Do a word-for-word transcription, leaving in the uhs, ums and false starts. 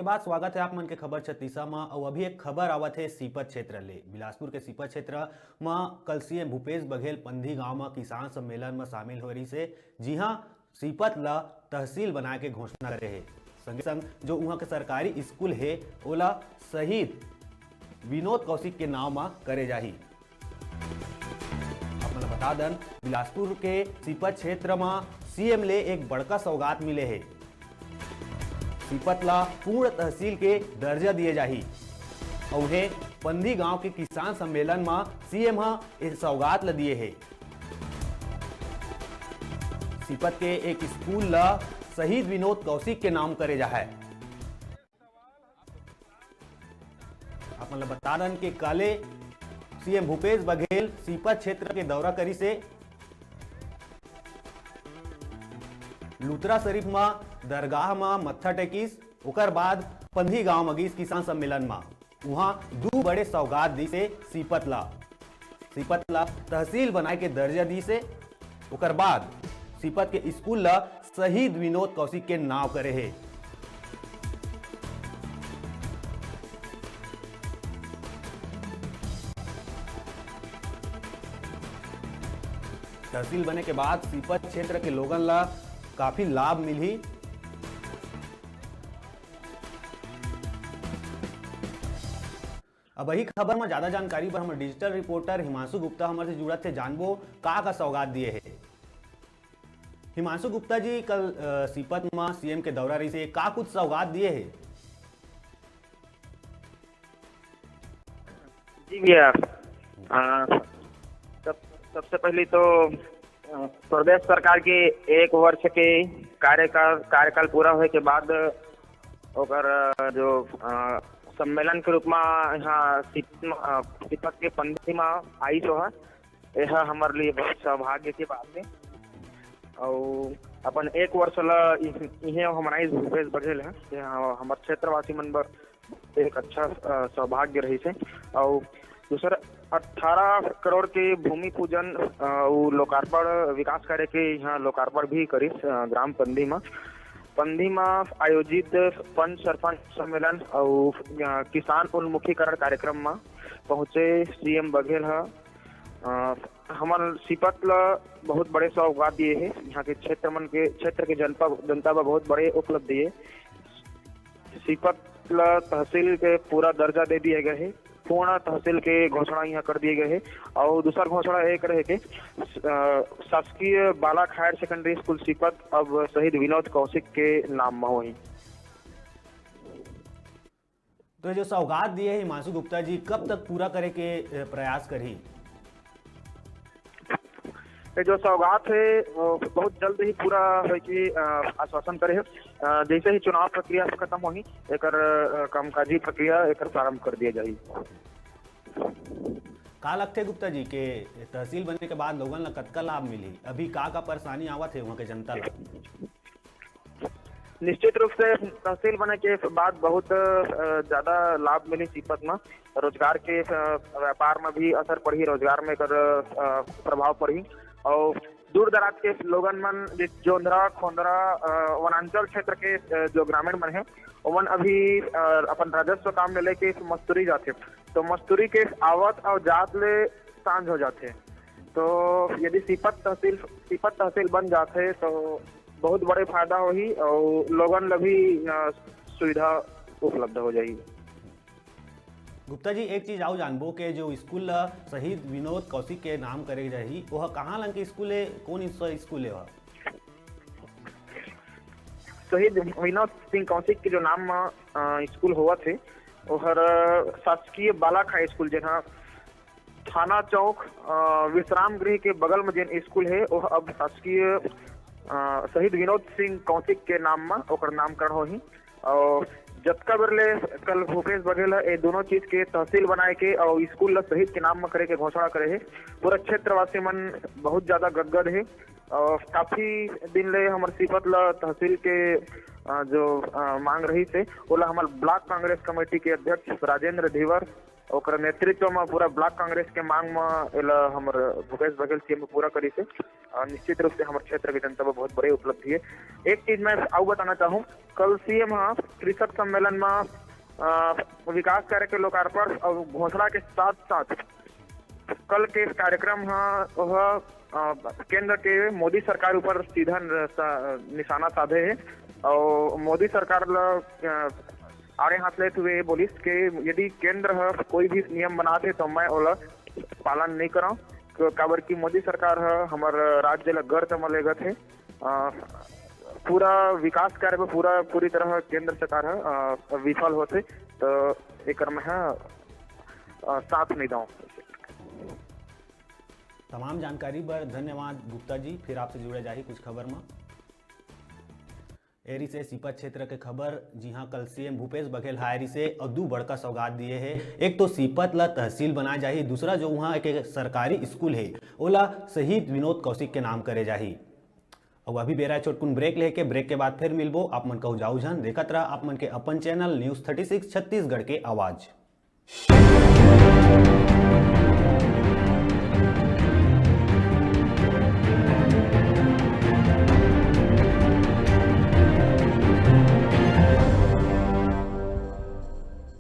के बाद स्वागत है आप मन के खबर छत्तीसा म। अउ अभी एक खबर आवत है सीपत क्षेत्र ले। बिलासपुर के सीपत क्षेत्र म कल सीएम भूपेश बघेल पंधी गांव म किसान सम्मेलन म शामिल हो रहिस हे, जिहां सीपत ल तहसील बनाए के घोषणा करे हे। संगे संग जो उहां के सरकारी स्कूल हे, ओला शहीद विनोद कौशिक के नाव म करे जाही। आप मन ल बता दन, बिलासपुर के सीपत क्षेत्र म सीएम ले एक बड़का सौगात मिले हे। सीपत ला पूर्ण तहसील के दर्जा दिए जाही। अउ उहें पंधी गांव के किसान सम्मेलन म सीएम ह ए सौगात ल दिए हे। सीपत के एक स्कूल ला शहीद विनोद कौशिक के नाम करे जाहै। आप मन ल बता दन के काले सीएम भूपेश बघेल सीपत क्षेत्र के दौरा करिस हे। लुतरा शरीफ म दरगाह म मत्था टेकिस, ओकर बाद पंधी गांव म गिस किसान सम्मेलन म। उहां दू बड़े सौगात दिस हे सीपत ला। सीपत ला तहसील बनाए के दर्जा दिस हे। ओकर बाद सीपत के स्कूल ला शहीद विनोद कौशिक के नाव करे हे। तहसील बने के बाद सीपत क्षेत्र के लोगन ला काफी लाभ मिलही। अब यही खबर में ज्यादा जानकारी बर हमर डिजिटल रिपोर्टर हिमांशु गुप्ता हमर से जुड़त हे, जानबो का का सौगात दिए हे। हिमांशु गुप्ता जी, कल, अ, सीपत में सीएम के दौरा रहिस हे, का कुछ सौगात दिए हे? जी भैया, अ, सब, सबसे पहले तो, अ, प्रदेश सरकार के एक वर्ष के कार्यकाल, कार्यकाल पूरा होए के बाद ओकर, अ, जो, अ, सम्मेलन के रूप में यहाँ सीपत म, अ, सीपत के पंधी में आइस हे, यह हमारे लिए बहुत सौभाग्य के बात है। और अपन एक वर्ष ला इस, इहे मनाइस भूपेश बघेल है, यह हमारे क्षेत्रवासी मन बर एक अच्छा, अ, सौभाग्य रहिस हे। और दूसर अठारह करोड़ के भूमि पूजन, अ, उ लोकार्पण, विकास कार्य के यहाँ लोकार्पण भी करिस, अ, ग्राम पंधी म। पंधी म आयोजित पंच सरपंच सम्मेलन अउ, अ, किसान उन्मुखीकरण कार्यक्रम म पहुंचे सीएम बघेल ह, अ, हमन सीपत ल बहुत बड़े सौगात दिए हे। यहाँ के क्षेत्र मन के, क्षेत्र के जनता, जनता बर बहुत बड़े उपलब्धि हे। सीपत ल तहसील के पूरा दर्जा दे दिए गए हे। पूर्ण तहसील के घोषणा यहाँ कर दिए गए हे। और दूसर घोषणा एक रहे के, अ, शासकीय बालक हायर सेकेंडरी स्कूल सीपत अब शहीद विनोद कौशिक के नाम में होही। तो ये जो सौगात दिए हे हिमांशु गुप्ता जी, कब तक पूरा करे के, अ, प्रयास करही? ये जो सौगात हे, वो बहुत जल्द ही पूरा होए के, अ, आश्वासन करे हे। अ, जैसे ही चुनाव प्रक्रिया खत्म होही, एकर, अ, कामकाजी प्रक्रिया एकर प्रारंभ कर दिया जाही। का लगथे गुप्ता जी के तहसील बने के बाद लोगन ला कतका लाभ मिलही? अभी का का परेशानी आवत हे वहाँ के जनता ला? निश्चित रूप से तहसील बने के बाद बहुत, अ, ज्यादा लाभ मिली सीपत में। रोजगार के, अ, व्यापार में भी असर पड़ही, रोजगार में एकर, अ, प्रभाव पड़ही। और दूर दराज के लोगन मन, जे जोंधरा, खोंदरा, अ, वनांचल क्षेत्र के, अ, जो ग्रामीण मन हे, ओमन अभी, अ, अपन राजस्व काम ले लेके मस्तूरी जाथे, तो मस्तूरी के आवत और जात ले सांझ हो जाथे। तो यदि सीपत तहसील, सीपत तहसील बन जाथे, तो बहुत बड़े फायदा होही और लोगन ल भी, अ, सुविधा उपलब्ध हो जाही। गुप्ता जी, एक चीज आऊ जानबो के जो स्कूल ला शहीद विनोद कौशिक के नाम करे जाही, ओह कहाँ लंग के स्कूल हे, कौन स-, स्कूल हे ओह? शहीद विनोद सिंह कौशिक के जो नाम म, अ, स्कूल होवत हे, ओहर शासकीय बालक हाई स्कूल, जेन ह थाना चौक, अ, विश्राम गृह के बगल में जेन स्कूल हे, ओह अब शासकीय, अ, शहीद विनोद सिंह कौशिक के नाम म ओकर नामकरण होही। और जतका बेर ले कल भूपेश बघेल ह ए दोनों चीज के तहसील बनाए के और स्कूल ल शहीद के नाम म करे के घोषणा करे हे, पूरा क्षेत्रवासी मन बहुत ज्यादा गदगद हे। और काफी दिन ले हमर सीपत ल तहसील के, अ, जो, अ, मांग रहिस हे, ओला हमर ब्लॉक कांग्रेस कमेटी के अध्यक्ष राजेंद्र धीवर ओकर नेतृत्व म पूरा ब्लॉक कांग्रेस के मांग म एला हमर भूपेश बघेल सीएम पूरा करिस हे। अ, निश्चित रूप से हमर क्षेत्र के जनता बर बहुत बड़े उपलब्धि हे। एक चीज मैं अउ बताना चाहूँ, कल सीएम ह कृषक सम्मेलन म, अ, विकास कार्य के लोकार्पण अउ घोषणा के साथ साथ कल के कार्यक्रम ह ओह, अ, केंद्र के मोदी सरकार ऊपर सीधा न-, सा-, निशाना साधे हे अउ मोदी सरकार ल, अ, आड़े हाथ लेते हुए बोलिस कि यदि केंद्र ह कोई भी नियम बनाथे तो मैं ओला पालन नहीं करव, क-, काबर कि मोदी सरकार ह हमर राज्य ल गर्त म लेगत हे। अ, पूरा विकास कार्य में पूरा, पूरी तरह केंद्र सरकार ह, अ, विफल होथे, तो एकर में ह, अ, साथ नहीं दव। तमाम जानकारी बर धन्यवाद गुप्ता जी। फिर आपसे जुड़े जाही कुछ खबर म। ए रिसे सीपत क्षेत्र के खबर, जिहां कल सीएम भूपेश बघेल ह आए रिसे अउ दू बड़का सौगात दिए हे। एक तो सीपत ला तहसील बनाए जाही, दूसरा जो उहां एक, एक सरकारी स्कूल हे, ओला शहीद विनोद कौशिक के नाम करे जाही। अउ अभी बेरा हे छोटकुन ब्रेक लेके, ब्रेक के बाद फिर मिलबो। आप मन कहू जाऊ झन, देखत रहा आप मन के अपन channel news thirty six Chhattisgarh के आवाज।